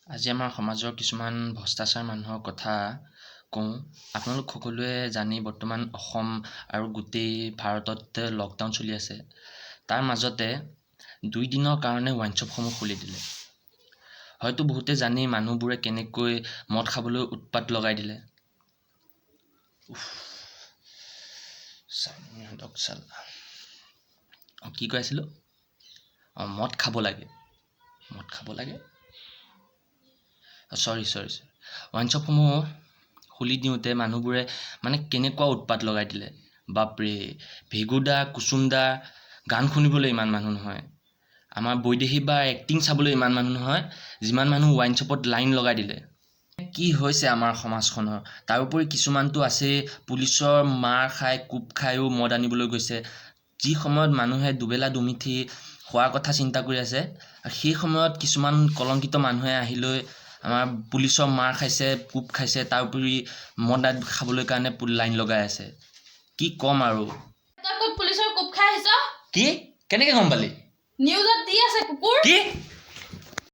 আজি আমাৰ সমাজৰ কিছুমান ভ্ৰষ্টাচাৰ মানুহৰ কথা কওঁ। আপোনালোক সকলোৱে জানেই, বৰ্তমান অসম আৰু গোটেই ভাৰতত লকডাউন চলি আছে। তাৰ মাজতে 2 দিনৰ কাৰণে ৱাইন শ্বপসমূহ খুলি দিলে। হয়তো বহুতে জানেই মানুহবোৰে কেনেকৈ মদ খাবলৈ উৎপাত লগাই দিলে। উফ, ইহঁতক চালা। অঁ, কি কৈ আছিলোঁ? অঁ, মদ খাব লাগে, মদ খাব লাগে। চৰি চৰি চৰি। ৱাইন শ্বপসমূহ খুলি দিওঁতে মানুহবোৰে মানে কেনেকুৱা উৎপাত লগাই দিলে, বাপৰে! ভৃগুদা, কুচুমদা গান শুনিবলৈ ইমান মানুহ নহয়, আমাৰ বৈদেহী বাৰ এক্টিং চাবলৈ ইমান মানুহ নহয়, যিমান মানুহ ৱাইন শ্বপত লাইন লগাই দিলে। কি হৈছে আমাৰ সমাজখনৰ? তাৰোপৰি কিছুমানতো আছেই, পুলিচৰ মাৰ খাই, কোব খায়ো মদ আনিবলৈ গৈছে। যি সময়ত মানুহে দুবেলা দুমুঠি খোৱাৰ কথা চিন্তা কৰি আছে, সেই সময়ত কিছুমান কলংকিত মানুহে আহি লৈ আমাৰ পুলিচৰ মাৰ খাইছে, কোব খাইছে, তাৰোপৰি মদ খাবলৈ কাৰণে লাইন লগাই আছে। কি ক'ম আৰু! তই ক'ত পুলিচৰ কোব খাই আহিছ? কি? কেনেকৈ গম পালি? নিউজত দি আছে, কুকুৰ। কি?